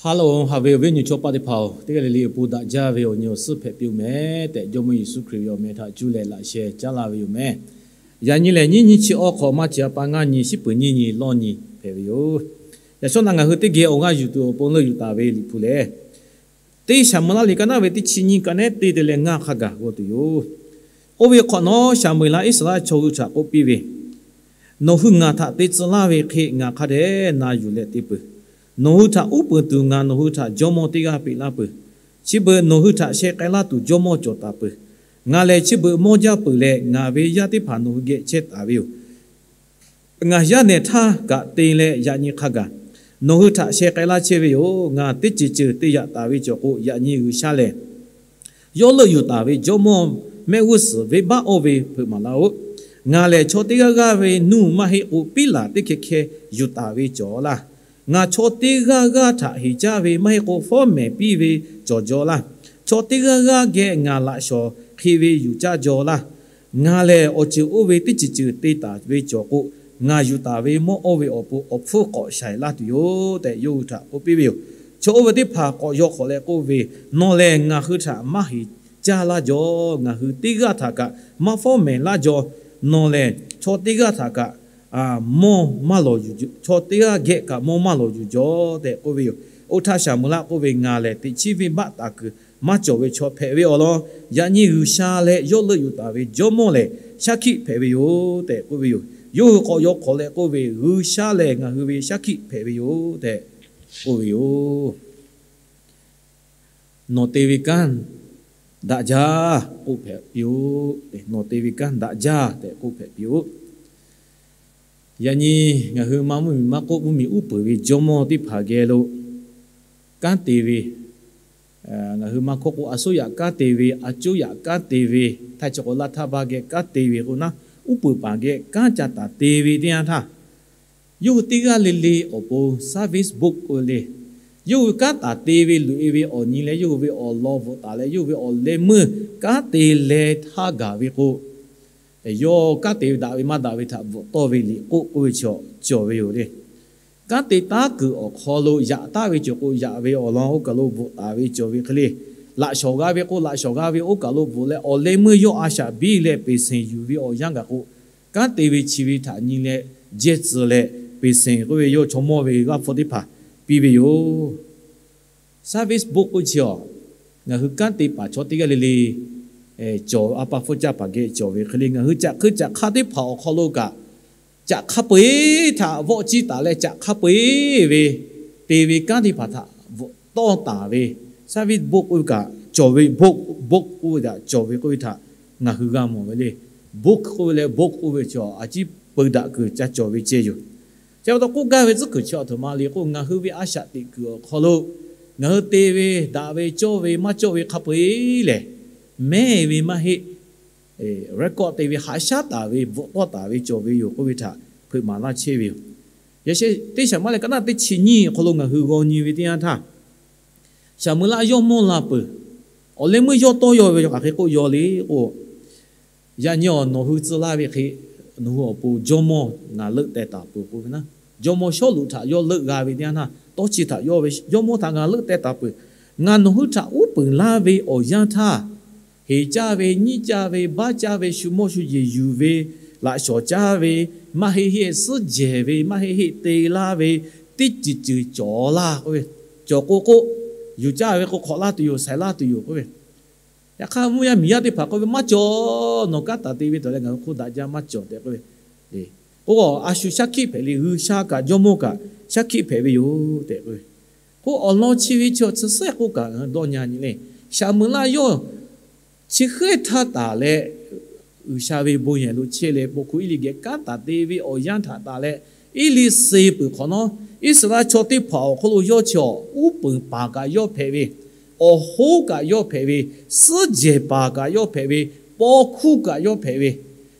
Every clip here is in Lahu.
Hello, haꞈ ve awˬ viˉ awˬ nyi chaw paˆ teˇ hpaˍ-oˬ, teˇ g'aˇ le le awˬ pon daꞈ jaˇ ve awˬ nyi awˬ suhˉ hpehꞈ piˇ-oˬ meh tehꞈ, Jawˇmawˇ Yeˍsuˆ Hkriꞈ ve awˬ meh htaꞈ cuˇ leh laꞈ sheh caˉ laˇ ve yoˬ meh. Yaꞈ nyi lehˬ, nyiˇ nyiˇ chi awˇ hk'awꞈ maˇ chi a pa ngaˇ nyi shiˉ peuˍ nyiˇ nyi lawˇ nyi hpehꞈ ve yoˬ. Yaꞈ shawˉ naˆ ngaˬ hui teˇ geh awˬ g'aˇ yuˬ tuˬ awˬ pon leuˆ yuˬ taˍ ve Liꞈ hpu lehˬ, teˇ Saˍmoˍeˍlaˆ liꞈ ka naˉ ve teˇ chi nyiˇ ka nehˉ teˇ te leh ngaˇ hk'a gaˬ g'aw tuˬ yoˬ. Oˇ ve hk'awꞈ nawˉ, Saˍmoˍeˍlaˆ Iˉsaˍreˍlaˆ chaw hui htaꞈ k'oˆ piˇ ve, Nawˬ hui ngaˬ htaꞈ te tcuh laˇ ve hk'e ngaˬ hk'a dehꞈ na yuˬ leh te peuˬ. Nawˬ hui htaꞈ uˉ peunˍ tuˬ ngaˬ nawˬ hui htaꞈ jawˇmawˇ teˇ g'aˇ peꞈ laˇ peuˬ. Chi beuꞈ nawˬ hui htaꞈ sheh k'ai laˇ tuˬ jawˇmawˇ cawˬ taˍ peuˬ. Ngaˬ lehˬ chi beuꞈ mawˇ jaˇ peuˬ leh, ngaˬ ve yaˇ teˇ hpaˍ nawˬ hui geh chehˇ taˍ ve yoˬ. Ngaˬ yaˇ nehˬ htaˇ kaꞈ te leh yaꞈ nyi hk'a gaˬ nawˬ hui htaꞈ sheh k'ai laˇ chehˇ ve yoˬ. Ngaˬ teˇ ceuˬ ceuˬ te yaꞈ taˍ ve cawˬ k'o, yaꞈ nyi G'uiˬsha lehˬ yawˇ leuˆ yuˬ taˍ ve jawˇmawˇ mehˆ g'uˇ suhˍ venˇbaˆ oˇ ve hpeuꞈ maˍ laˇ-oˆ. Ngaˬ lehˬ chaw teˇ g'aˇ g'aˇ ve nuˇ maˇ heˆ k'o, piˉlaˬ teˇ hkeh hkeh yuˬ taˍ ve cawˬ laˇ. Ngaˬ chaw teˇ g'aˇ g'aˇ htaꞈ heˍ caˇ ve maˇ heˆ k'o, fawˉ mehˍ piˇ ve cawˬ jaw laˇ. Chaw teˇ g'aˇ g'aˇ geh ngaˬ laꞈ shawˍ hk'e ve yuˬ caˇ jaw laˇ. Ngaˬ lehˬ awˬ ceuˬ oˇ ve teˇ ceuˬ ceuˬ te taˍ ve cawˬ k'o, ngaˬ yuˬ taˍ ve mawˇ oˇ ve awˬ pon awˬ hpfuhˇ k'awꞈ shaiˍ laˇ tuˬ yoˬ tehꞈ, yawˇ hui htaꞈ k'oˆ piˇ ve yoˬ. Chaw oˇ ve teˇ hpaˍ k'awꞈ yaw hk'awꞈ leh k'oˆ ve, Nawˬ lehˬ ngaˬ hui htaꞈ maˇ heˍ caˇ laˇ jaw. Ngaˬ hui teˇ g'aˇ htaꞈ kaꞈ maˇ fawˉ mehˍ laˇ jaw. Nawˬ lehˬ chaw teˇ g'aˇ htaꞈ kaꞈ mawˇ maˇ lawˬ yuˬ, chaw teˇ g'aˇ geh kaꞈ mawˇ maˇ lawˬ yuˬ jaw tehꞈ k'oˆ ve yoˬ. Oˇ htaˇ Saˍmoˍeˍlaˆ k'oˆ ve, Ngaˬ lehˬ teꞈ chiˉ venˇbaˆ taˍ kuiˬ maˇ cawˬ ve chaw hpehꞈ ve awˬ lawn, yaꞈ nyi G'uiˬsha leh yawˇ leuˆ yuˬ taˍ ve jawˇmawˇ lehˬ shaˉ hkiˆ hpehꞈ ve yoˬ tehꞈ k'oˆ ve yoˬ. Yawˇ hui k'awꞈ yaw hk'awꞈ leh k'oˆ ve, G'uiˬsha lehˬ ngaˬ hui ve shaˉ hkiˆ hpehꞈ ve yoˬ tehꞈ k'oˆ ve yoˬ. Nawˬ te ve kanˉ daꞈ jaˇ k'oˆ hpehꞈ piˇ-oˆ. Nawˬ te ve kanˉ daꞈ jaˇ tehꞈ k'oˆ hpehꞈ piˇ-oˆ. Yaꞈ nyi ngaˬ hui maˇ mvuhˇmiˬ maˇ k'oˆ, mvuhˇmiˬ uˉ peunˍ ve jawˇmawˇ teˇ hpaˍ geh lo kanˉ te ve, ngaˬ hui maˇ hkawˇ k'o, a suˉ yaꞈ kanˉ te ve, a cuˉ yaꞈ kanˉ te ve, htaiˇ chi k'o laˇ htaˇ ba geh kanˉ te ve k'o naˉ, uˉ peunˍ paˍ geh kanˉ ca taˍ te ve teˇ yanˇ htaˇ, yawˇ hui teˇ g'aˇ le le awˬ pon service book k'oˆ ve le, yawˇ hui kanˉ taˍ te ve loꞈ-e ve awˬ nyi leh yawˇ hui ve awˬ lawn bvuhꞈ taˍ leh yawˇ hui ve awˬ leh meuˇ kanˉ te leh htaˇ gaˬ ve k'o, yawˇ kanˉ te daꞈ ve maˇ daꞈ ve htaꞈ bvuhꞈ tawˇ ve liꞈ k'oˆ k'oˆ ve chaw cawˬ ve yoˬ le. Kanˉ te taˉ kuiˬ awˬ hk'aw lo yaꞈ taˉ ve cawˬ k'o, yaꞈ ve awˬ lawn oˇ kaˬ lo bvuhꞈ taˍ ve cawˬ ve hk'e le. Laꞈ shawˍ g'a ve k'o, laꞈ shawˍ g'a ve oˇ kaˬ lo bvuhꞈ leh awˬ leh meuˇ yawˇ a shaꞈ biˇ leh peˍ seˍ yuˬ ve awˬ yanˇ gaˬ k'o, kanˉ te ve chi ve htaꞈ nyi leh jehˇ tcuh leh peˍ seˍ k'oˆ ve yawˇ chaw mawˇ ve g'aˇ hpfuhˇ teˇ hpaˍ piˇ ve yoˬ. Service book k'oˆ chi a, ngaˬ hui kanˉ te paˍ chaw teˇ g'aˇ le le cawˬ, a pa hpfuhˇ caˇ paˍ geh cawˬ ve hk'e le, ngaˬ hui caꞈ hk'eˇ caꞈ hk'aˇ teˇ hpaˍ awˬ hk'aw lo kaꞈ, caꞈ hk'a peu-eˬ htaꞈ vawˆ ciˇ taˍ leh caꞈ hk'a peu-eˬ ve te ve kanˉ teˇ hpaˍ htaꞈ bvuhꞈ tawˇ taˍ ve service book k'oˆ ve kaꞈ cawˬ ve, book, book k'oˆ ve kaꞈ cawˬ ve k'oˆ ve htaꞈ ngaˬ hui g'a mawˬ ve le. Book k'oˆ ve leh book k'oˆ ve chi a ciˉ peu daꞈ kuiˬ ca cawˬ ve ceh yoˬ. Chi pa taw k'oˆ gaˇ ve tcuhˉ kuiˬ chi a htoꞈ ma le k'o, ngaˬ hui ve a shaꞈ teꞈ kuiˬ awˬ hk'aw lo ngaˬ hui te ve, daꞈ ve, cawˇ ve, maˇ cawˇ ve hk'a peu-eˬ lehˬ, mehˇ ve maˇ heˆ, record te ve, haꞈ shaˉ taˍ ve, bvuhꞈ tawˇ taˍ ve cawˬ ve yoˬ k'oˆ ve htaꞈ hpeuꞈ maˍ laˇ chehˇ ve yoˬ. Yaꞈ sheh teˇ Saˍmoˍeˍlaˆ ka naˉ teˇ chi nyiˇ awˬ hk'aw lo ngaˬ hui g'aw nyi ve teˇ yanˇ htaˇ, Saˍmoˍeˍlaˆ yawˇ mawˇ la peuˬ. Awˬ leh meuˇ yawˇ tawˇ yaw ve yaw hk'aˬ hk'e k'oˆ yaw le k'o, Yaꞈ nyi awˬ nawˬ hui tcuh laˇ ve hk'e, nawˬ hui awˬ pon jawˇmawˇ ngaˬ leuˆ teh taˍ peuˬ k'oˆ ve naˉ, jawˇmawˇ Sawˉluꞈ htaꞈ yawˇ leuˆ g'a ve teˇ yanˇ htaˇ, tawˇ chi htaꞈ yawˇ ve jawˇmawˇ htaꞈ ngaˬ leuˆ teh taˍ peuˬ. Ngaˬ nawˬ hui htaꞈ uˉ peunˍ laˇ ve awˬ yanˇ htaˇ, heˍ caˇ ve, nyiˇ caˇ ve, baˆ caˇ ve, shu mawˇ shu yeˬ yuˬ ve, laꞈ shawˍ caˇ ve, maˇ heˆ heˆ suhˉ jehˬ ve, maˇ heˆ heˆ te laˇ ve, teˇ ceuˬ ceuˬ cawˬ laˇ k'oˆ ve, cawˬ k'o k'o, yuˬ caˇ ve k'o hk'awꞈ laˇ tuˬ yoˬ, shaiˍ laˇ tuˬ yoˬ k'oˆ ve. Yaꞈ hk'aˇ mvuhˇ yaˇ miˬ yaˇ teˇ hpaˍ k'oˆ ve, Maˇ cawˬ, nawˬ kanˉ taˍ te ve tawˍ leh ngaˬ hui hk'oˆ daꞈ jaˇ maˇ cawˬ tehꞈ k'oˆ ve. K'o a shu shaˉ hkiˆ hpehꞈ le, G'uiˬsha kaꞈ jawˇmawˇ kaꞈ shaˉ hkiˆ hpehꞈ ve yoˬ tehꞈ k'oˆ ve. K'o awˬ lawn chi ve chi awˬ tsuhˇ sehˉ k'oˆ kaꞈ ngaˬ hui dawˇ nyi nyi le. Saˍmoˍeˍlaˆ yawˇ chi hk'e htaˇ taˍ leh, G'uiˬsha ve bon yehˬ lo chehˇ leh, bon hkuˇ Eˇliˆ geh kanˉ taˍ te ve awˬ yanˇ htaꞈ taˍ leh, Eˇliˇseˍ peuˬ hk'awꞈ nawˉ, Iˉsaˍreˍlaˆ chaw teˇ hpaˍ awˬ hk'oˆ lo yawˇ chi awˬ uˉ peunˍ paˍ kaꞈ yawˇ hpehꞈ ve, awˬ hoˉ kaꞈ yawˇ hpehꞈ ve, suhˉ jehˬ paˍ kaꞈ yawˇ hpehꞈ ve, paw hkuˇ kaꞈ yawˇ hpehꞈ ve,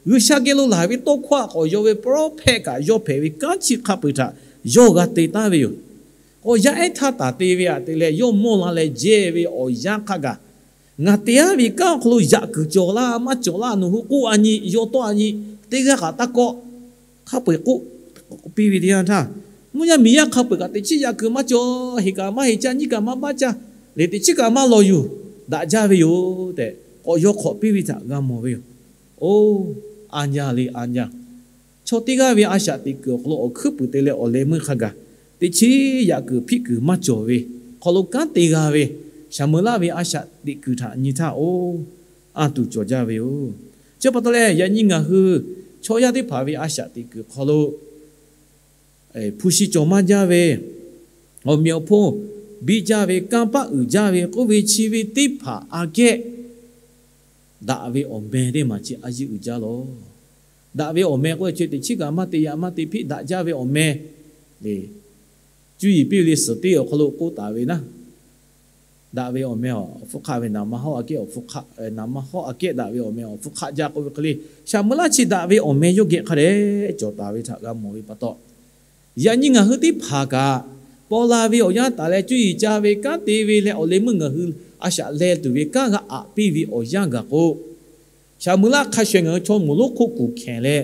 G'uiˬsha geh lo laˬ ve tawˇ hkawˇ k'awꞈ yaw ve prophet kaꞈ yawˇ hpehꞈ ve, kanˉ chi hk'a peu-eˬ htaꞈ yawˇ g'a te taˍ ve yoˬ. K'o yaˇ ehˉ htaˇ taˍ te ve htaꞈ te leh yawˇ mawˇ la leh jehˇ ve awˬ yanˇ hk'a gaˬ, ngaˬ te-a ve kanˉ awˬ hk'aw lo yaꞈ kuiˬ cawˬ laˇ maˇ cawˬ laˇ nawˬ hui k'oˆ-a nyi, yaw tawˆ-a nyi, teˇ g'aˇ kaꞈ taˇ kawˆ. Hk'a peu-eˬ k'oˆ piˇ ve teˇ yanˇ htaˇ, Mvuhˇ yaˇ miˬ yaˇ hk'a peuˬ kaꞈ teꞈ chiˉ yaꞈ kuiˬ maˇ cawˬ. Heˍ kaꞈ maˇ heˍ caˇ, nyiˇ kaꞈ maˇ baˆ caˇ, liꞈ teꞈ chiˉ kaꞈ maˇ lawˬ yuˬ, daꞈ jaˇ ve yoˬ tehꞈ k'awꞈ yawˇ hk'awꞈ piˇ ve htaꞈ g'a mawˬ ve yoˬ. Oˇ, a yaˇ le a yaˇ, chaw teˇ g'aˇ ve a shaꞈ teꞈ kuiˬ awˬ hk'aw lo awˬ hkuiˉ puiˍ te leh awˬ leh meuˇ hk'a gaˬ teꞈ chiˉ yaꞈ kuiˬ hpiˆ kuiˬ maˇ cawˬ ve hk'aw lo kanˉ te g'a ve Saˍmoˍeˍlaˆ ve a shaꞈ teꞈ kuiˬ htaꞈ nyi htaˇ, oˇ, anˇ tuˬ cawˬ jaˇ ve yoˬ. Chi pa taw leh yaꞈ nyi ngaˬ hui chaw yaˇ teˇ hpaˍ ve a shaꞈ teꞈ kuiˬ hk'aw lo hpu shi cawˬ maˇ jaˇ ve, awˬ meꞈ awˬ hponˇ biˇ jaˇ ve, kanˇ paˆ uiˍ jaˇ ve k'oˆ ve chi ve teˇ hpaˍ aꞈ kehˉ daꞈ ve awˬ meh teˇ maˬ chi a yiˇ uiˍ jaˇ lawˬ. Daꞈ ve awˬ meh k'oˆ ve chi teꞈ chiˉ kaꞈ maˇ te yaꞈ maˇ te hpiˆ daꞈ jaˇ ve awˬ meh le. Cuˇ yiˍ piˇ ve le suhˍ teˇ awˬ hk'aw lo k'oˆ taˍ ve naˉ, daꞈ ve awˬ meh awˬ hpfuhˇ hk'aˆ ve naˍ ma hawˉ aꞈ kehˉ awˬ hpfuhˇ hk'aˆ, naˍ ma hawˉ aꞈ kehˉ daꞈ ve awˬ meh awˬ hpfuhˇ hk'aˆ jaˇ k'oˆ ve hk'e le. Saˍmoˍeˍlaˆ chi daꞈ ve awˬ meh yawˇ geh hk'a dehꞈ cawˬ taˍ ve htaꞈ g'a mawˬ ve pa taw, yaꞈ nyi ngaˬ hui teˇ hpaˍ kaꞈ paw la ve awˬ yanˇ taˍ leh cuˇ yiˍ ca ve kanˉ te ve leh awˬ leh meuˇ ngaˬ hui a shaꞈ leh tuˬ ve kanˉ g'a aꞈ piˇ ve awˬ yanˇ gaˬ k'o, Saˍmoˍeˍlaˆ hk'a shuˍ ngaˬ hui chaw moˍ lonˉ hk'oˆ kuˬ hkehˍ leh,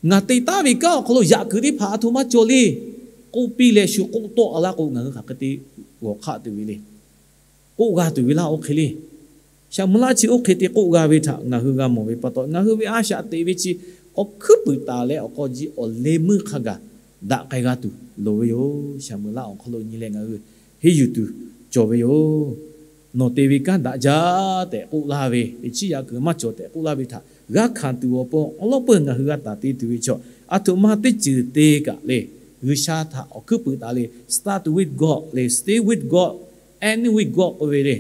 ngaˬ te taˉ ve kanˉ awˬ hk'aw lo yaꞈ kuiˬ teˇ hpaˍ a htoꞈ ma cawˬ le k'oˆ piˇ leh shu k'oˆ tawˆ a laˇ k'o, ngaˬ hui hk'aˬ hk'e te g'awˬ hk'aˆ tuˬ ve le. K'oˆ g'a tuˬ ve laˇ oˇ hk'e le. Saˍmoˍeˍlaˆ chi oˇ hk'e te k'oˆ g'a ve htaꞈ ngaˬ hui g'a mawˬ ve pa taw, ngaˬ hui ve a shaꞈ teꞈ ve chi awˬ hkuiˉ puiˍ taˍ leh awˬ k'aw ji awˬ leh meuˇ hk'a gaˬ daꞈ k'ai g'a tuˬ loˍ ve yoˬ. Saˍmoˍeˍlaˆ awˬ hk'aw lo nyi leh ngaˬ hui henˇ yuˬ tuˬ cawˬ ve yoˬ. Nawˬ te ve kanˉ daꞈ jaˇ tehꞈ k'oˆ laˇ ve, teꞈ chiˉ yaꞈ kuiˬ maˇ cawˬ tehꞈ k'oˆ laˇ ve htaꞈ g'a hkanˍ tuˬ awˬ pon awˬ lawn peuˬ ngaˬ hui g'a taˍ te tuˬ ve chaw, a htoꞈ ma teˇ ceuˬ te kaꞈ le, G'uiˬsha htaꞈ awˬ hkuiˉ puiˍ taˍ le, start with God le, stay with God, end with God k'oˆ ve le.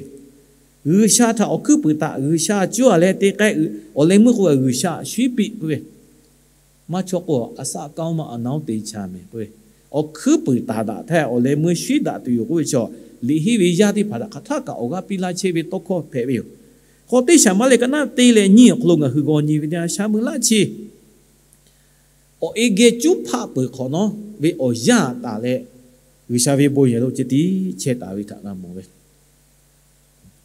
G'uiˬsha htaꞈ awˬ hkuiˉ puiˍ taˍ, G'uiˬsha cuˉ a leh te k'ai, awˬ leh meuˇ k'o G'uiˬsha shuiˉ piˆ k'oˆ ve, maˇ chawˇ k'o a shaˆ kaoˇ ma a naoˉ te cha mehˍ k'oˆ ve, awˬ hkuiˉ puiˍ taˍ daꞈ htaˇ awˬ leh meuˇ shuiˉ daꞈ tuˬ yoˬ k'oˆ ve chaw, liꞈ henˇ ve yaˇ teˇ hpaˍ htaꞈ hk'aˬ htaˆ kaꞈ awˬ g'aˇ piˇ laˇ chehˇ ve tawˇ hkawˇ hpehꞈ ve yoˬ. K'awꞈ teˇ shaˍ maˇ leh ka naˉ te leh nyiˇ awˬ hk'aw lo ngaˬ hui g'aw nyi ve teˇ yanˇ, Saˍmoˍeˍlaˆ chi awˬ e geh cuˉ hpaˆ peuˬ hk'awꞈ nawˉ ve awˬ yanˇ taˍ leh, G'uiˬsha ve bon yehˬ lo ceh tiˉ chehˇ taˍ ve htaꞈ g'a mawˬ ve.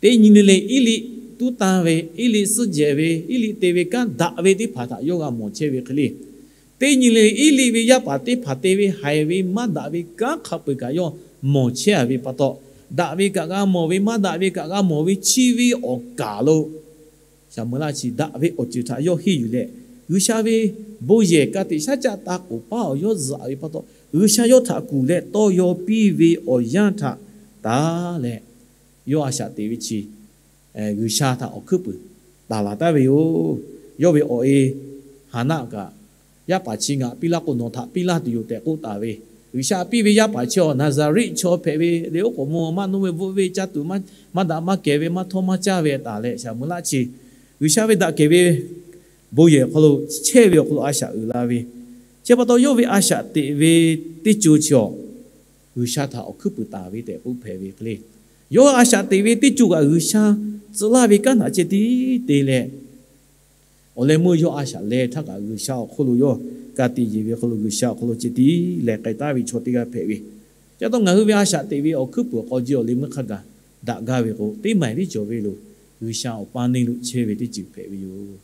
Teˇ nyi le le Eˇliˆ tuˉ tanˇ ve, Eˇliˆ suhˉ jehˬ ve, Eˇliˆ te ve kanˉ daꞈ ve teˇ hpaˍ htaꞈ yawˇ g'a mawˬ chehˇ ve hk'e le. Teˇ nyi le le Eˇliˆ ve yaˇ paˍ teˇ hpaˍ te ve haiˬ ve maˇ daꞈ ve kanˉ hk'a peu-eˬ kaꞈ yawˇ mawˬ chehˇ a ve pa taw, daꞈ ve kaꞈ g'a mawˬ ve, maˇ daꞈ ve kaꞈ g'a mawˬ ve chi ve awˬ kaˬ lo Saˍmoˍeˍlaˆ chi daꞈ ve awˬ ceuˬ htaꞈ yawˇ henˇ yuˬ leh, G'uiˬsha ve bon yehˬ ka tiꞈ shaˉ caˆ taˇ k'oˍ paˉ awˬ yawˇ zuhꞈ ve pa taw, G'uiˬsha yawˇ htaꞈ kuˬ leh tawˇ yaw piˇ ve awˬ yanˇ htaꞈ taˍ leh, yawˇ a shaꞈ teꞈ ve chi G'uiˬsha htaꞈ awˬ hkuiˉ puiˍ taˍ laˬ taˍ ve yoˬ. Yawˇ ve awˬ e Haˍnaˆ kaꞈ, yaˇ paˍ chi ngaˬ piˇ laˇ k'o nawˬ htaꞈ piˇ laˇ tuˬ yoˬ tehꞈ k'oˆ taˍ ve, G'uiˬsha piˇ ve yaˇ paˍ chi awˬ Naˍzaˍriˆ chaw hpehꞈ ve le. Oˉ k'oˍ mvuh maˇ nuˇ ve, bvuhˆ ve, caˇ tuˬ maˇ daꞈ maˇ kehˬ ve, maˇ htawˇ maˇ caˇ ve taˍ leh, Saˍmoˍeˍlaˆ chi G'uiˬsha ve daꞈ kehˬ ve bon yehˬ awˬ hk'aw lo chehˇ ve awˬ hk'aw lo a shaꞈ uiˍ la ve, chi pa taw yawˇ ve a shaꞈ teꞈ ve teˇ co chi awˬ G'uiˬsha htaꞈ awˬ hkuiˉ puiˍ taˍ ve tehꞈ k'oˆ hpehꞈ ve hk'e le. Yawˇ a shaꞈ teꞈ ve teˇ co kaꞈ G'uiˬsha tcuh laˇ ve kanˉ htaꞈ ceh tiˉ te leh, awˬ leh meuˇ yawˇ a shaꞈ leh htaˇ kaꞈ G'uiˬsha awˬ hk'oˆ lo yawˇ ka tiꞈ yeˬ ve hk'aw lo G'uiˬsha awˬ hk'aw lo ceh tiˉ leh k'ai taˍ ve chaw teˇ g'aˇ hpehꞈ ve. Ca taw ngaˬ hui ve a shaꞈ teꞈ ve awˬ hkuiˉ puiˍ awˬ k'aw ji awˬ leh meuˇ hk'a gaˬ daꞈ gaˇ ve k'o, teˇ maˬ tiˉ cawˬ ve lo G'uiˬsha awˬ paˇ neˇ lo chehˇ ve teˇ ceuˬ hpehꞈ ve yoˬ.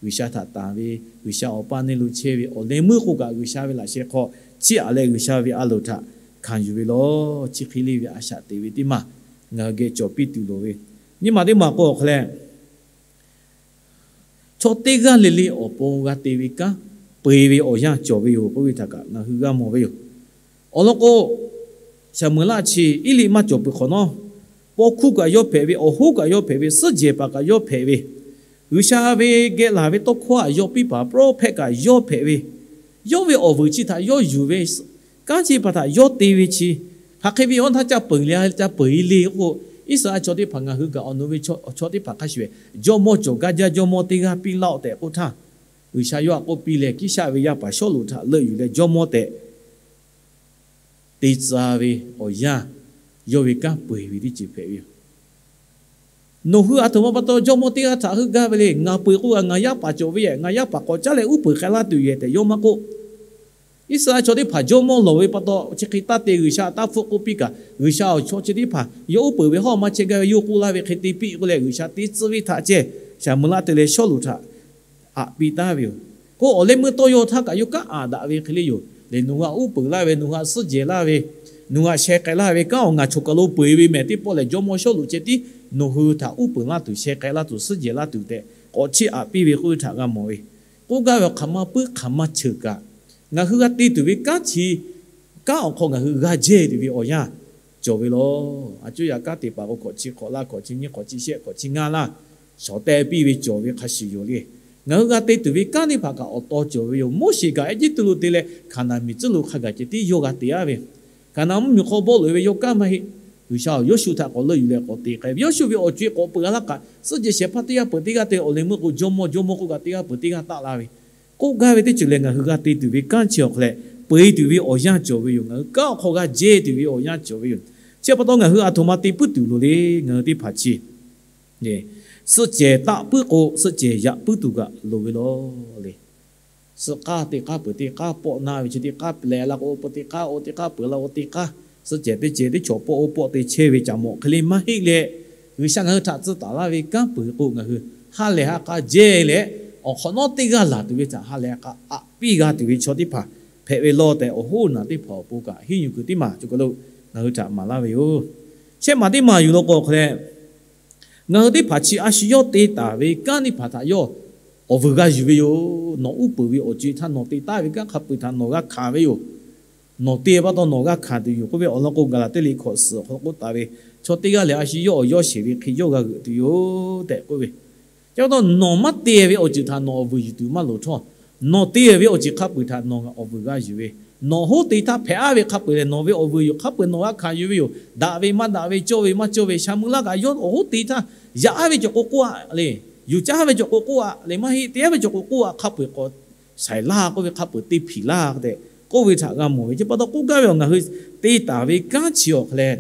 G'uiˬsha htaꞈ tanˬ ve, G'uiˬsha awˬ paˇ neˇ lo chehˇ ve awˬ leh meuˇ k'o kaꞈ G'uiˬsha ve laꞈ sheh hk'aw chiˇ aꞈ leh G'uiˬsha ve a loˍ htaꞈ hkanˍ yuˬ ve law. Chi hk'e le ve a shaꞈ teꞈ ve teˇ maˬ ngaˬ hui geh cawˬ piˇ tuˬ loˍ ve, nyiˇ maˬ teˇ maˬ k'o awˬ hk'aw leh chaw teˇ g'aˇ le le awˬ pon g'a te ve kanˉ peu-eˬ ve awˬ yanˇ cawˬ ve yoˬ k'oˆ ve htaꞈ kaꞈ ngaˬ hui g'a mawˬ ve yoˬ. Awˬ lawn k'o, Saˍmoˍeˍlaˆ chi Eˇliˆ maˇ cawˬ peuˬ hk'awꞈ nawˉ, paw hkuˇ kaꞈ yawˇ hpehꞈ ve, awˬ hoˉ kaꞈ yawˇ hpehꞈ ve, suhˉ jehˬ paˍ kaꞈ yawˇ hpehꞈ ve, G'uiˬsha ve geh laˬ ve tawˇ hkawˇ aꞈ yawˇ piˇ paˍ, prophet kaꞈ yawˇ hpehꞈ ve, yawˇ ve awˬ vuiˬ chi htaꞈ yawˇ yuˬ ve, kanˉ chi pa htaꞈ yawˇ te ve chi, hk'aˬ hk'e ve awˬ htaˇ ca peuˬ le, ca peuˬ e le k'o, Iˉsaˍreˍlaˆ chaw teˇ hpaˍ ngaˬ hui kaꞈ awˬ nu ve chaw teˇ hpaˍ hk'a shuˍ ve jawˇmawˇ cawˬ gaˇ jaˇ, jawˇmawˇ teˇ g'aˇ piˇ laˇ-oˆ tehꞈ k'oˆ htaˇ, G'uiˬsha yawˇ htaꞈ k'oˆ piˇ leh Kiˇshaˆ ve yaˇ paˍ Sawˉluꞈ htaꞈ leuˆ yuˬ leh jawˇmawˇ tehꞈ te tcuh ve awˬ yanˇ, yawˇ ve kanˉ peu-eˬ ve teˇ ceuˬ hpehꞈ ve yoˬ. Nawˬ hui aˬ htoꞈ ma pa taw jawˇmawˇ teˇ g'aˇ htaꞈ heuˆ gaˇ ve le. Ngaˬ peu-eˬ k'oˆ kaꞈ ngaˬ yaˇ paˍ cawˬ ve yehˬ, ngaˬ yaˇ paˍ k'awꞈ caˉ leh uˉ peunˍ k'ai laˇ tuˬ yehˬ tehꞈ yawˇ maˇ k'oˆ. Iˉsaˍreˍlaˆ chaw teˇ hpaˍ jawˇmawˇ lawˬ ve pa taw chi hk'e taˇ te, G'uiˬsha taˇ hpfuhˆ k'oˆ piˇ kaꞈ, G'uiˬsha awˬ chaw chi teˇ hpaˍ yawˇ uˉ peunˍ ve hawˉ maˇ chehˇ gaˇ ve yawˇ k'oˆ laˇ ve hk'e te piˇ k'oˆ leh G'uiˬsha te tcuh ve htaꞈ ceh, Saˍmoˍeˍlaˆ te leh Sawˉluꞈ htaꞈ aꞈ piˇ taˍ ve yoˬ. K'o awˬ leh meuˇ tawˇ yaw htaˇ kaꞈ yawˇ kanˉ aꞈ daꞈ ve hk'e le yoˬ. leh nawˬ hui htaꞈ uˉ peunˍ laˇ ve, nawˬ hui htaꞈ suhˉ jehˬ laˇ ve, nawˬ hui htaꞈ sheh k'ai laˇ ve kanˉ awˬ ngaˬ choˬ kaˬ lo peu eˬ ve mehˍ teˇ pawˆ lehˬ, jawˇmawˇ Sawˉluꞈ ceh tiˉ nawˬ hui htaꞈ uˉ peunˍ laˇ tuˬ, sheh k'ai laˇ tuˬ, suhˉ jehˬ laˇ tuˬ tehꞈ k'awꞈ chiˇ aꞈ piˇ ve k'oˆ ve htaꞈ g'a mawˬ ve. K'oˆ gaˇ ve, hk'aˬ ma puiˉ hk'aˬ ma cheuˬ kaꞈ, ngaˬ hui g'a te tuˬ ve kanˉ chi, kanˉ awˬ hk'aw ngaˬ hui g'a jehˇ tuˬ ve awˬ yanˇ cawˬ ve lawˬ. A cuˇ yaꞈ kanˉ te paˍ k'o, hkawꞈ chi hk'awꞈ laˇ, hkawꞈ chi nyiˇ, hkawꞈ chi shehˆ, hkawꞈ chi ngaˇ laˇ, shawˍ teh piˇ ve cawˬ ve hk'a shuˍ yoˬ le. Ngaˬ hui g'a te tuˬ ve kanˉ teˇ hpaˍ kaꞈ awˬ taw cawˬ ve yoˬ. Moˉseˍ kaꞈ Eˇjiˇtuꞈ lo te leh Hkaˍnanˍ miˬ tcuhˉ lo hk'a gaˬ ceh tiˉ yawˇ g'a te-a ve. Hkaˍnanˍ mvuhˇmiˬ hk'aw bawˆ loꞈ-e ve yawˇ kanˉ maˇ heˆ. G'uiˬsha awˬ Yoˇshuˆ htaꞈ k'awꞈ leuˆ yuˬ leh k'awꞈ te k'ai ve. Yoˇshuˆ ve awˬ co-e k'awꞈ peuˬ-a laˇ kaꞈ, suhˉ jehˬ shehˍ hpaˇ teˇ g'aˇ peuˬ teˇ g'aˇ te, awˬ leh meuˇ k'o jawˇmawˇ, jawˇmawˇ k'oˆ kaꞈ teˇ g'aˇ peuˬ teˇ g'aˇ taˆ la ve. K'oˆ gaˇ ve teˇ ceuˬ lehˬ, ngaˬ hui g'a te tuˬ ve kanˉ chi awˬ hk'aw leh peu-e tuˬ ve awˬ yanˇ cawˬ ve yoˬ. Ngaˬ hui kanˉ awˬ hk'aw g'a jehˇ tuˬ ve awˬ yanˇ cawˬ ve yoˬ. Chi pa taw ngaˬ hui aˬ htoꞈ ma te puiˉ tuˬ loˍ le. Ngaˬ hui teˇ hpaˍ chi suhˆ cehˬ taˆ puiˉ k'o, suhˆ cehˬ yaꞈ puiˉ tuˬ kaꞈ loˍ ve lawˬ le. Suhˆ k'aˇ teˇ k'aˇ peuˬ teˇ k'aˇ pawˆ na ve chi teˇ k'aˇ lehˬ la k'o, peuˬ teˇ k'aˇ, oˇ teˇ k'aˇ peuˬ la, oˇ teˇ k'aˇ, suhˆ cehˬ teˇ cehˬ teˇ chaw pawˆ oˇ pawˆ te chehˇ ve caꞈ mawꞈ hk'e le maˇ heˆ leh, G'uiˬsha ngaˬ hui htaꞈ tcuh taˍ laˇ ve kanˉ peuˬ k'o, ngaˬ hui ha lehˬ ha k'a jehˇ leh, awˬ hk'awꞈ nawˉ teˇ g'aˇ laˬ tuˬ ve htaꞈ ha lehˬ ha k'a aꞈ piˇ g'a tuˬ ve chaw teˇ hpaˍ hpehꞈ ve lawˬ tehꞈ, awˬ hoˉ naˬ teˇ hpaˍ awˬ pon kaꞈ hiˉ nyi kuiˬ teˇ maˬ cawˬ kaˬ lo ngaˬ hui htaꞈ maˍ laˇ ve yoˬ. Shehˆ maˬ teˇ maˬ yuˬ law k'o hk'a leh, ngaˬ hui teˇ hpaˍ chi a shu yawˇ te taˍ ve kanˉ teˇ hpaˍ htaꞈ yawˇ awˬ vuiˬ g'a yuˬ ve yoˬ. Nawˬ uˉ peunˍ ve awˬ co-e htaˇ, nawˬ te taˍ ve kanˉ hk'a peu-eˬ htaꞈ nawˬ g'a hkanˍ ve yoˬ. Nawˬ te pa taw nawˬ g'a hkanˍ tuˬ yoˬ k'oˆ ve awˬ lawn k'o, Gaˍlaˍtiˆ liꞈ hkawꞈ suhˍ awˬ hk'aw lo k'oˆ taˍ ve, chaw teˇ g'aˇ lehˬ a shu yawˇ awˬ yawˇ sheˍ ve hk'e yawˇ g'a g'euꞈ tuˬ yoˬ tehꞈ k'oˆ ve. Chi pa taw nawˬ maˇ te ve awˬ ceuˬ htaꞈ nawˬ awˬ vuiˬ yuˬ tuˬ maˇ loˍ htawˇ, nawˬ te ve awˬ ceuˬ hk'a peu-eˬ htaꞈ nawˬ awˬ vuiˬ g'a yuˬ ve, nawˬ hoˉ te htaˇ hpehꞈ-a ve hk'a peu-eˬ lehˬ, nawˬ ve awˬ vuiˬ yoˬ. Hk'a peu-eˬ nawˬ g'a hkanˍ yuˬ ve yoˬ. Daꞈ ve maˇ daꞈ ve, cawˇ ve maˇ cawˇ ve, sha meuˇ laˇ kaꞈ yawˇ awˬ hoˉ te htaˇ, yaꞈ-a ve cawˬ k'o k'oˆ-a le, yuˬ caˇ ve cawˬ k'o k'oˆ-a le, maˇ heˆ te-a ve cawˬ k'o k'oˆ-a, hk'a peu-eˬ k'awꞈ shaiˍ laˇ k'oˆ ve, hk'a peu-eˬ te hpiˍ laˇ tehꞈ k'oˆ ve htaꞈ g'a mawˬ ve. Chi pa taw k'oˆ gaˇ ve, ngaˬ hui te taˍ ve kanˉ chi awˬ hk'a leh,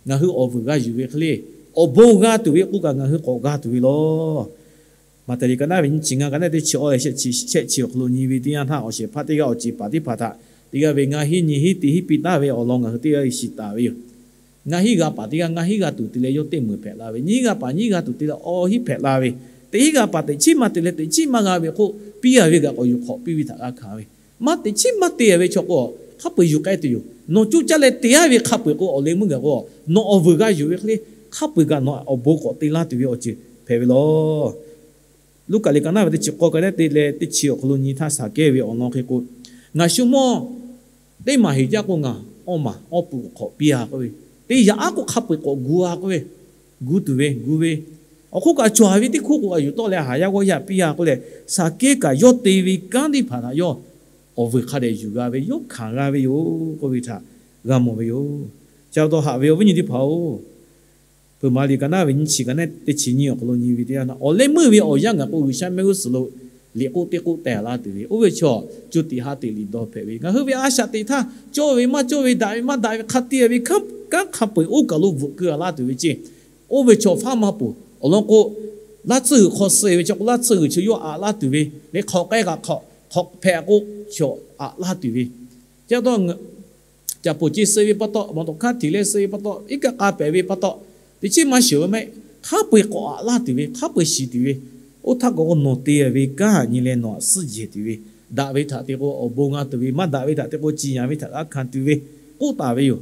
ngaˬ hui awˬ vuiˬ g'a yuˬ ve hk'e le, awˬ bon g'a tuˬ ve k'oˆ kaꞈ ngaˬ hui k'awꞈ g'a tuˬ ve lawˬ. Maꞈhtehˍ liꞈ ka naˉ ve nyiˇ chi ngaˇ, ka naˉ teˇ chi awˇ leh shehˆ chi, shehˆ chi awˬ hk'aw lo nyi ve teˇ yanˇ htaˇ, awˬ shehˍ hpaˇ teˇ g'aˇ awˬ ceˬ paˍ teˇ hpaˍ htaꞈ teˇ g'aˇ ve ngaˇ hinˉ nyi hinˉ teˇ hinˉ piˇ taˍ ve awˬ lawn ngaˬ hui teˇ g'aˇ shiˍ taˍ ve yoˬ. Ngaˇ hinˉ g'a paˍ teˇ g'aˇ ngaˇ hinˉ g'a tuˬ te leh yawˇ teˇ meunˍ hpehꞈ la ve, nyiˇ hinˉ g'a paˍ nyiˇ hinˉ g'a tuˬ te leh awˬ hinˉ hpehꞈ la ve, teˇ hinˉ g'a paˍ teꞈ chiˉ maˇ te leh teꞈ chiˉ maˇ g'a ve k'o, piˇ-a ve kaꞈ k'awꞈ yuˬ hk'awꞈ piˇ ve htaꞈ g'a hkanˍ ve, maˇ teꞈ chiˉ maˇ te-a ve chaw k'o, hk'a peu-eˬ yuˬ k'ai tuˬ yoˬ. Nawˬ cuˇ caˇ leh te-a ve hk'a peu-eˬ k'o, awˬ leh meuˇ gaˬ k'o, nawˬ awˬ vuiˬ g'a yuˬ ve hk'e le, hk'a peu-eˬ kaꞈ nawˬ awˬ bon k'awꞈ te laˇ tuˬ ve awˬ ceuˬ hpehꞈ ve lawˬ. Luˉkaꞈ liꞈ ka naˉ ve teˇ chi k'awˇ, ka naˉ teˇ leh teˇ chi awˬ hk'aw lo nyi htaˇ Saˍkehˇ ve awˬ lawn hk'e k'o, ngaˬ shu mawˇ teˇ maˬ heˍ jaˇ k'o, ngaˬ awˇ maˬ awˇ puˍ k'awꞈ piˇ-a k'oˆ ve, teˇ yaꞈ aˉ k'o hk'a peu-eˬ k'awꞈ gu-a k'oˆ ve, gu tuˬ ve gu ve, awˬ hk'oˆ kaꞈ cawˬ ve teˇ hk'oˆ k'o, a yuˬ tawˆ leh haˍ yaˇ g'awˇ yaˇ piˇ-a k'oˆ leh, Saˍkehˇ kaꞈ yawˇ te ve kanˉ teˇ hpaˍ htaꞈ yawˇ awˬ vuiˬ hk'a dehꞈ yuˬ g'a ve, yawˇ hkanˍ g'a ve yoˬ k'oˆ ve htaꞈ g'a mawˬ ve yoˬ. Chi pa taw haꞈ ve awˬ viˉ nyi teˇ hpaˍ-oˬ, Hpeuꞈ maˍ liꞈ ka naˉ ve nyiˇ chi, ka naˉ teˇ chi nyiˇ awˬ hk'aw lo nyi ve teˇ yanˇ htaˇ, awˬ leh meuˇ ve awˬ yanˇ gaˬ k'o, G'uiˬsha mehˆ g'uˇ suhˍ lo liꞈ k'oˆ teˇ k'oˆ teh laˇ tuˬ ve, oˇ ve chaw co tiꞈ ha teꞈ liꞈ dawˇ hpehꞈ ve, ngaˬ hui ve a shaꞈ teꞈ htaˇ, cawˇ ve maˇ cawˇ ve, daꞈ ve maˇ daꞈ ve, hk'a te ve kanˉ hk'a peu-eˬ oˇ kaˬ lo bvuhꞈ keu-a laˇ tuˬ ve ceˇ. Oˇ ve chaw faˉ maˇ poˬ. Awˬ lawn k'o, laˇ tsuhˇ g'uiˬ hk'aw suh-e ve chaw k'o, laˇ tsuhˇ g'uiˬ chi yawˇ aꞈ laˇ tuˬ ve le, hk'awꞈ k'ai kaꞈ hk'awꞈ hpehꞈ k'o, chaw aꞈ laˇ tuˬ ve. Chi pa taw, caꞈ poˬ ce suh ve pa taw, mawˬ tawˬ hkanˇ hteꞈ leh suh ve pa taw, iˉ kaˆ k'a pehˍ ve pa taw, teꞈ chiˉ maˇ sheuˍ ve maˇ heˆ. Hk'a peu-eˬ k'awꞈ aꞈ laˇ tuˬ ve, hk'a peu-eˬ shiˍ tuˬ ve, oˇ htaˇ k'awꞈ k'o nawˬ te ve kanˉ htaꞈ nyi leh nawˬ htaꞈ suhˉ jehˬ tuˬ ve, daꞈ ve htaꞈ te k'o awˬ bon g'a tuˬ ve, maˇ daꞈ ve htaꞈ te k'o ciˍ yanˍ ve htaꞈ g'a hkanˍ tuˬ ve k'oˆ taˍ ve yoˬ.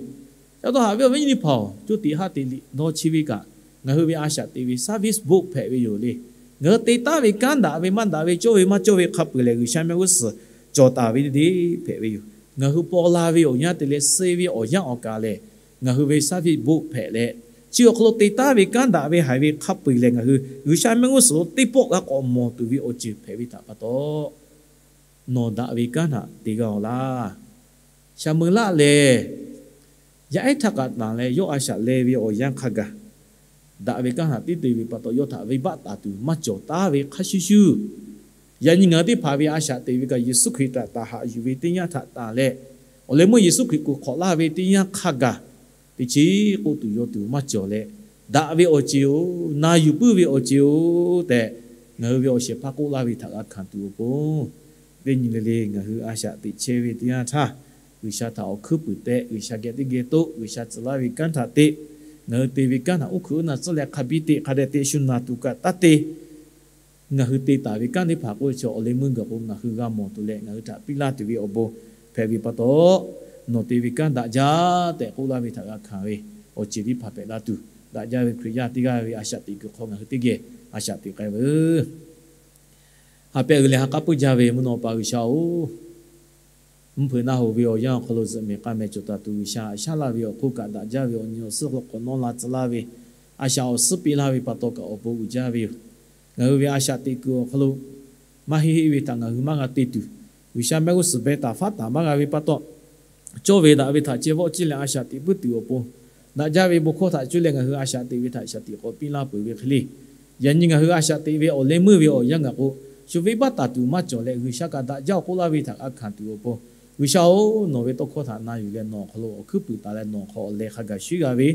Chi pa taw haꞈ ve awˬ viˉ nyi teˇ hpaˍ-oˬ, co tiꞈ ha teꞈ liꞈ dawˇ chi ve kaꞈ, ngaˬ hui ve a shaꞈ teꞈ ve service book hpehꞈ ve yoˬ le. Ngaˬ hui te taˉ ve kanˉ daꞈ ve maˇ daꞈ ve, cawˇ ve maˇ cawˇ ve hk'a peu-eˬ lehˬ, G'uiˬsha mehˆ g'uˇ suhˍ cawˬ taˍ ve teˇ deˇ hpehꞈ ve yoˬ. Ngaˬ hui paw la ve awˬ yanˇ te leh suh ve awˬ yanˇ awˬ kaˬ lehˬ, ngaˬ hui ve service book hpehꞈ leh, chi awˬ hk'aw lo te taˉ ve kanˉ daꞈ ve haiˬ ve hk'a peu-eˬ lehˬ, ngaˬ hui G'uiˬsha mehˆ g'uˇ suhˍ lo teˇ pawˆ g'a k'awꞈ mawˬ tuˬ ve awˬ ceuˬ hpehꞈ ve htaꞈ pa taw, nawˬ daꞈ ve kanˉ htaꞈ te g'a-oˬ laˇ. Sha meuˇ laˆ lehˬ, yaˇ ehˉ htaˇ kaꞈ tanˬ leh yawˇ a shaꞈ leh ve awˬ yanˇ hk'a gaˬ, daꞈ ve kanˉ htaꞈ tiˉ te ve pa taw, yawˇ htaꞈ venˇbaˆ taˍ tuˬ maˇ cawˬ taˉ ve hk'a shuˍ shuˍ, yaꞈ nyi ngaˬ hui teˇ hpaˍ ve a shaꞈ teꞈ ve kaꞈ, Yeˍsuˆ Hkriꞈ htaꞈ tanˬ haꞈ yuˬ ve teˇ yanˇ htaꞈ tanˬ leh, awˬ leh meuˇ Yeˍsuˆ Hkriꞈ kuˬ hk'awꞈ laˇ ve teˇ yanˇ hk'a gaˬ, teˇ chiˉ k'oˆ tuˬ yaw tuˬ maˇ cawˬ leh, daꞈ ve awˬ ceuˬ-oˬ, na yuˬ puiˉ ve awˬ ceuˬ-oˬ tehꞈ, ngaˬ hui ve awˬ shehˍ hpaˇ k'oˆ laˇ ve htaꞈ g'a hkanˍ tuˬ awˬ pon, teˇ nyi le le ngaˬ hui a shaꞈ teꞈ chehˇ ve teˇ yanˇ htaˇ, G'uiˬsha htaꞈ awˬ hkuiˉ puiˍ tehꞈ, G'uiˬsha geh teˇ geh toˆ, G'uiˬsha tcuh laˇ ve kanˉ htaꞈ te, ngaˬ hui te ve kanˉ htaꞈ uˉ hkuiꞈ uˉ na tcuhˉ leh hk'a biˇ teꞈ hk'a dehꞈ te shu naˬ tuˬ kaꞈ taˇ te. Ngaˬ hui te taˍ ve kanˉ teˇ hpaˍ k'oˆ ve chaw awˬ leh meuˇ gaˬ k'o, ngaˬ hui g'a mawˬ tuˬ leh ngaˬ hui htaꞈ piˇ laˇ tuˬ ve awˬ bon hpehꞈ ve pa taw, nawˬ te ve kanˉ daꞈ jaˇ tehꞈ k'oˆ laˇ ve htaꞈ g'a hkanˍ ve awˬ ceuˬ teˇ hpaˍ hpehꞈ la tuˬ, daꞈ jaˇ ve Hkriꞈ yaˇ teˇ g'aˇ ve a shaꞈ teꞈ kuiˬ hk'aw ngaˬ hui teˇ geh a shaꞈ teꞈ k'ai veuˬ. Ha pehꞈ uiˍ leh ha k'aˉ puiˉ jaˇ ve mvuhˇ naw pa G'uiˬsha-oˬ, mvuhˇ hpeuꞈ naˆ hoꞈ ve awˬ yanˇ awˬ hk'aw lo zuhꞈ mehˍ k'a mehˍ cawˬ taˍ tuˬ, G'uiˬsha haꞈ shaˉ laˇ ve awˬ hk'oˆ kaꞈ daꞈ jaˇ ve awˬ nyi awˬ suhˉ hk'aw nawˉ la tcuh laˇ ve, a shaꞈ awˬ suhˉ piˇ laˇ ve pa taw kaꞈ awˬ bon uiˍ jaˇ ve yoˬ. Ngaˬ hui ve a shaꞈ teꞈ kuiˬ awˬ hk'aw lo maˇ heˆ heˆ ve htaꞈ ngaˬ hui maˇ g'a te tuˬ, G'uiˬsha mehˆ g'uˇ suhˍ beh taˍ faˉ taˍ maˇ g'a ve pa taw, cawˇ ve daꞈ ve htaꞈ ceh vawˆ ciˇ leh a shaꞈ teꞈ puiˉ tuˬ awˬ pon, daꞈ jaˇ ve bon hkawˇ htaꞈ cuˇ leh ngaˬ hui a shaꞈ teꞈ ve htaꞈ shaꞈ teꞈ k'awꞈ piˇ laˇ peuˬ ve hk'e le. Yaꞈ nyi ngaˬ hui a shaꞈ teꞈ ve awˬ leh meuˇ ve awˬ yanˇ gaˬ k'o, shu venˇbaˆ taˍ tuˬ maˇ cawˬ leh G'uiˬsha kaꞈ daꞈ jaˇ awˬ k'oˆ laˇ ve htaꞈ g'a hkanˍ tuˬ awˬ pon, G'uiˬsha-oˬ, nawˬ ve tawˇ hkawˇ htaꞈ na yuˬ leh nawˬ awˬ hk'aw lo awˬ hkuiˉ puiˍ taˍ leh nawˬ awˬ hk'aw awˬ leh hk'a gaˬ shuˉ g'a ve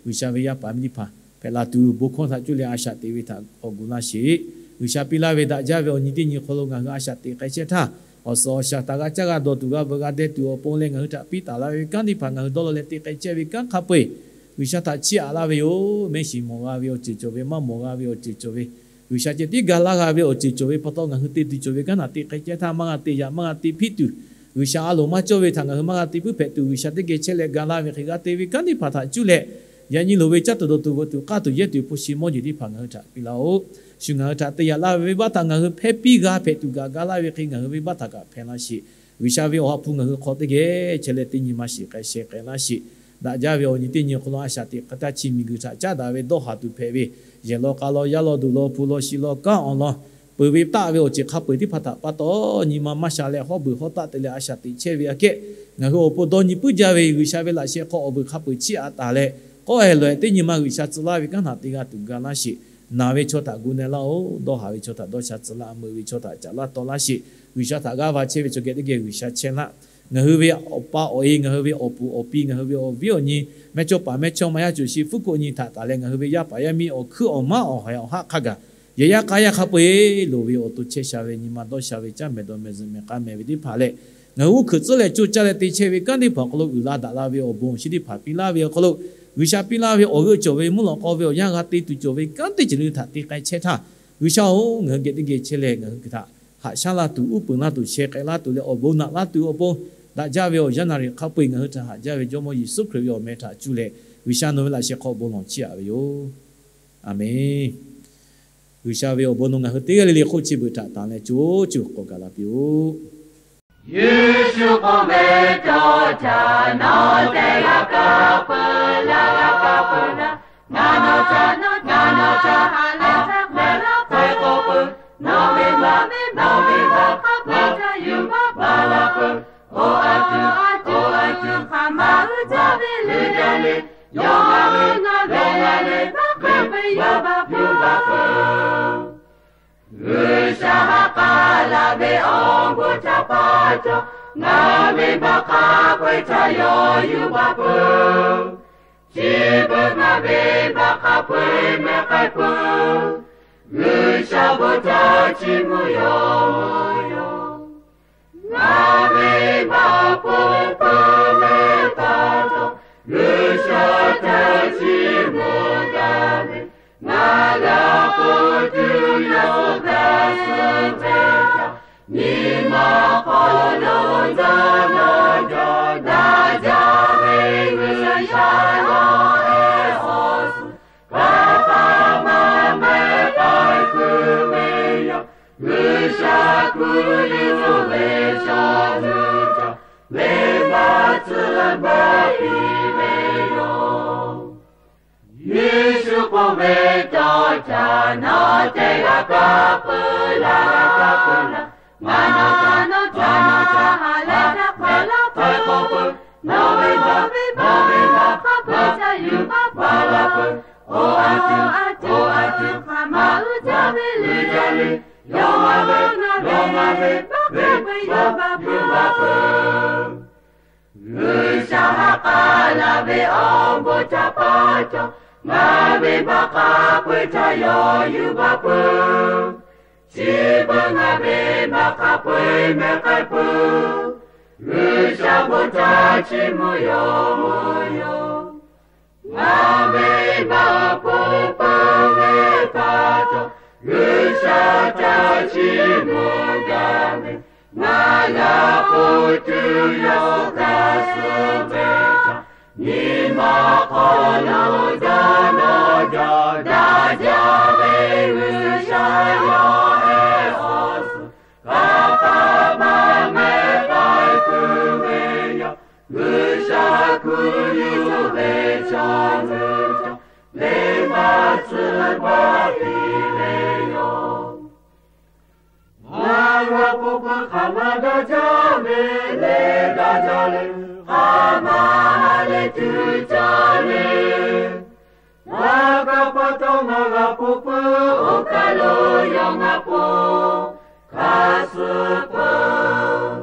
G'uiˬsha ve yaˇ paˍ miˇ teˇ hpaˍ hpehꞈ la tuˬ, bon hkawˇ htaꞈ cuˇ leh a shaꞈ teꞈ ve htaꞈ k'awꞈ gu laˇ sheˍ. G'uiˬsha piˇ laˇ ve daꞈ jaˇ ve awˬ nyi teˇ nyi hk'aw lo ngaˬ hui a shaꞈ teꞈ k'ai chehˇ htaˇ, awˬ suhˍ awˬ shaˍ htaꞈ g'a caˇ g'a dawˬ tuˬ, g'a veuꞈ g'a deh tuˬ awˬ pon leh ngaˬ hui htaꞈ piˇ taˍ laˇ ve kanˉ teˇ hpaˍ ngaˬ hui dawˇ law leh te k'ai chehˇ ve kanˉ hk'a peu-eˬ, G'uiˬsha htaꞈ chiˇ aꞈ laˇ ve yoˬ. Mehˆ shiˍ mawˬ g'a ve awˬ ceuˬ cawˬ ve, maˇ mawˬ g'a ve awˬ ceuˬ cawˬ ve, G'uiˬsha ceh tiˉ ga laˇ g'a ve awˬ ceuˬ cawˬ ve pa taw, ngaˬ hui te tuˬ cawˬ ve kanˉ htaꞈ te k'ai chehˇ htaˇ maˇ g'a te yaꞈ, maˇ g'a te hpiˆ tuˬ, G'uiˬsha a loˍ maˇ cawˇ ve htaꞈ ngaˬ hui maˇ g'a te puiˉ hpehꞈ tuˬ, G'uiˬsha teˇ geh chehˇ leh ga laˇ ve hk'e g'a te ve kanˉ teˇ hpaˍ htaꞈ cuˇ leh, yaꞈ nyi loˍ ve caˇ tuˬ dawˬ tuˬ veuꞈ tuˬ k'aˇ tuˬ yehˇ tuˬ hpu shi mawˇ jeˬ teˇ hpaˍ ngaˬ hui htaꞈ piˇ laˇ-oˆ. Shu ngaˬ hui htaꞈ te yaꞈ laˇ ve venˇbaˆ htaꞈ ngaˬ hui hpehˇ piˇ g'a hpehꞈ tuˬ kaꞈ ga laˇ ve hk'e ngaˬ hui venˇbaˆ htaꞈ kaꞈ hpehˇ laˇ sheˍ. G'uiˬsha ve awˬ ha hpu ngaˬ hui hk'aw teˇ geh chehˇ leh teˇ nyi ma shiˍ k'ai sheh k'ai laˇ sheˍ. Daꞈ jaˇ ve awˬ nyi teˇ nyi awˬ hk'aw lo a shaꞈ teꞈ k'ai htaˇ chi miˬguiˬ htaꞈ caˉ daꞈ ve dawˇ haˍ tuˬ hpehꞈ ve, yehˬ law k'a law, yaˇ law duˬ law, hpu law shi law, kanˉ awˬ lawn, peuˬ ve taˆ ve awˬ ceuˬ hk'a peu-eˬ teˇ hpaˍ htaꞈ pa taw, nyi ma maˇ sha leh hawˉ beuˬ hawˉ taˆ te leh a shaꞈ teꞈ chehˇ ve aꞈ kehˉ, ngaˬ hui awˬ pon dawˇ nyi puiˉ jaˇ ve G'uiˬsha ve laꞈ sheh hk'aw awˬ vuiˬ hk'a peu-eˬ chiˇ aꞈ taˍ leh, k'awˇ heh lawˬ-ehˍ teˇ nyi ma G'uiˬsha tcuh laˇ ve kanˉ htaꞈ te g'a tuˬ ga laˇ sheˍ. Naˬ ve chaw htaꞈ gu na laˇ-oˆ. Dawˇ haˍ ve chaw htaꞈ dawˇ sha tcuh laˇ. Meuꞈ ve chaw htaꞈ caꞈ laˇ taw laˇ sheˍ. G'uiˬsha htaꞈ g'aˇ va chehˇ ve chaw geh teˇ geh G'uiˬsha chehˇ laˇ. Ngaˬ hui ve awˬ pa awˬ e, ngaˬ hui ve awˬ puˍ awˬ pi, ngaˬ hui ve awˬ viˉ awˬ nyi, mehˇchawˇ paˍ mehˇchawˇma yaˇ cawˬ shi fuˉ koˆ nyi htaꞈ taˍ leh, ngaˬ hui ve yaˇ paˍ yaˇ miˇ awˬ hkuiˉ awˬ maˉ awˬ haiˬ awˬ haˆ hk'a gaˬ, yehˬ yaˇ k'a yaˇ hk'a peu-eˬ loˍ ve awˬ to chehˇ sha ve, nyi ma dawˇ sha ve, caˇ mehˍ dawˬ mehˍ zuhꞈ mehˍ k'a mehˍ ve teˇ hpaˍ leh, ngaˬ hui uˉ hkuiꞈ tcuhˉ leh coˇ caˇ leh te chehˇ ve kanˉ teˇ hpaˍ awˬ hk'aw lo uiˍ la daꞈ la ve awˬ bon awˬ shinˉ teˇ hpaˍ piˇ laˇ ve awˬ hk'aw lo, G'uiˬsha piˇ laˇ ve awˬ g'euˆ cawˬ ve mvuhˇ lawꞈ k'aw ve awˬ yanˇ g'a te tuˬ cawˬ ve kanˉ teˇ ceuˬ le htaꞈ te k'ai chehˇ htaˇ, G'uiˬsha-oˬ, ngaˬ hui geh teˇ geh chehˇ leh ngaˬ hui htaꞈ haꞈ shaˉ laˇ tuˬ, uˉ peunˍ laˇ tuˬ, sheh k'ai laˇ tuˬ leh awˬ bon naꞈ laˇ tuˬ awˬ pon, daꞈ jaˇ ve awˬ yanˇ naˍ riˍ hk'a peu-eˬ ngaˬ hui htaꞈ haꞈ jaˇ ve Jawˇmawˇ Yeˍsuˆ Hkriꞈ ve awˬ meh htaꞈ cuˇ leh G'uiˬsha nawˬ ve laꞈ sheh hk'aw bon lawˬ chiˇ aꞈ ve yoˬ. Aˬmenˍ. G'uiˬsha ve awˬ bon nawˬ ngaˬ hui teˇ g'aˇ le le hk'oˆ chi beuꞈ htaꞈ tanˬ leh co cuˬ k'awꞈ gaˬ la piˇ-oˆ. Yeˍsuˆ k'oˆ ve, Cawˇ caꞈ nawˬ te g'a kaˇ peuˬ, laˇ g'a kaˇ peuˬ laˇ. Ngaˬ nawˬ caꞈ, ngaˬ nawˬ caꞈ haꞈ leh htaˇ hk'a laˇ k'ai k'oˆ peuˬ. Nawˬ ve maꞈ, nawˬ ve maꞈ hk'a peu-eˬ htaꞈ yuˬ baˬ laˇ peuˬ. Oˇ a tuˬ, oˇ a tuˬ hk'aˬ ma uiˍ jaˇ ve le, jaˇ ve, yawˇ ngaˬ ve, yawˇ ngaˬ ve maꞈ hk'a peu-eˬ yuˬ baˬ peuˬ. G'uiˬsha ha k'a laˇ ve awˬ bon htaꞈ pa taw, ngaˬ ve maꞈ hk'a peu-eˬ htaꞈ yawˇ yuˬ baˬ peuˬ. Chi beuꞈ ngaˬ ve maꞈ hk'a peu-eˬ mehˬ k'ai peuˬ. G'uiˬsha bon htaꞈ chiˇ mvuh yoˬ. Ngaˬ ve maꞈ hk'a peu-eˬ pa taw, G'uiˬsha htaꞈ chiˇ mvuh gaˇ ve, ngaˬ g'a k'oˆ tuˬ yawˇ g'a suh ve htaꞈ, nyi ma hk'aw lo daꞈ jaˇ, daꞈ jaˇ ve G'uiˬsha yawˇ ehˉ awˬ suhˍ hk'a pa maˇ mehˬ k'ai kuiˬ ve yoˬ. G'uiˬsha kuˬ liꞈ tuˬ ve chaw hui htaꞈ venˇbaˆ tcuhˉ baˬ piˇ ve yoˬ. Yeˍsuˆ k'oˆ ve, Cawˇ caꞈ nawˬ te g'a kaˇ peuˬ, laˇ g'a kaˇ peuˬ laˇ. Ngaˬ nawˬ caꞈ, ngaˬ nawˬ caꞈ haꞈ leh htaˇ hk'a laˇ k'ai k'oˆ peuˬ. Nawˬ ve maꞈ, nawˬ ve maꞈ hk'a peu-eˬ htaꞈ yuˬ baˬ laˇ peuˬ. Oˇ a tuˬ, oˇ a tuˬ hk'aˬ ma uiˍ jaˇ ve le, jaˇ ve, yawˇ ngaˬ ve, yawˇ ngaˬ ve maꞈ hk'a peu-eˬ yuˬ baˬ peuˬ. G'uiˬsha ha k'a laˇ ve awˬ bon htaꞈ pa taw, ngaˬ ve maꞈ hk'a peu-eˬ htaꞈ yawˇ yuˬ baˬ peuˬ. Chi beuꞈ ngaˬ ve maꞈ hk'a peu-eˬ mehˬ k'ai peuˬ. G'uiˬsha bon htaꞈ chiˇ mvuh yoˬ, mvuh yoˬ. Ngaˬ ve maꞈ awˬ pon peuˬ ve pa taw, G'uiˬsha htaꞈ chiˇ mvuh gaˇ ve, Ngaˬ yaꞈ k'oˆ tuˬ yawˇ hk'a suh ve htaꞈ, nyi ma hk'aw lo dawˇ nawˇ jaˇ, daꞈ jaˇ ve G'uiˬsha yawˇ ehˉ awˬ suhˍ, hk'aˬ hk'aˇ maˇ mehˆ k'ai tuˬ ve yoˬ. G'uiˬsha hkuiˉ yuˬ ve chaw hui cawˬ, venˇbaˆ tcuhˉ baˆ piˇ ve yoˬ. Ngaˬ g'a k'oˆ peuˬ hk'aˬ ma daꞈ jaˇ ve le, daꞈ jaˇ le, hk'aˬ ma ha lehˬ tuˬ jaˇ le. Ngaˬ g'a pa taw ngaˬ g'a k'oˆ peuˬ, oˇ kaˬ lo yawˇ ngaˬ k'oˆ hk'a suh peuˬ.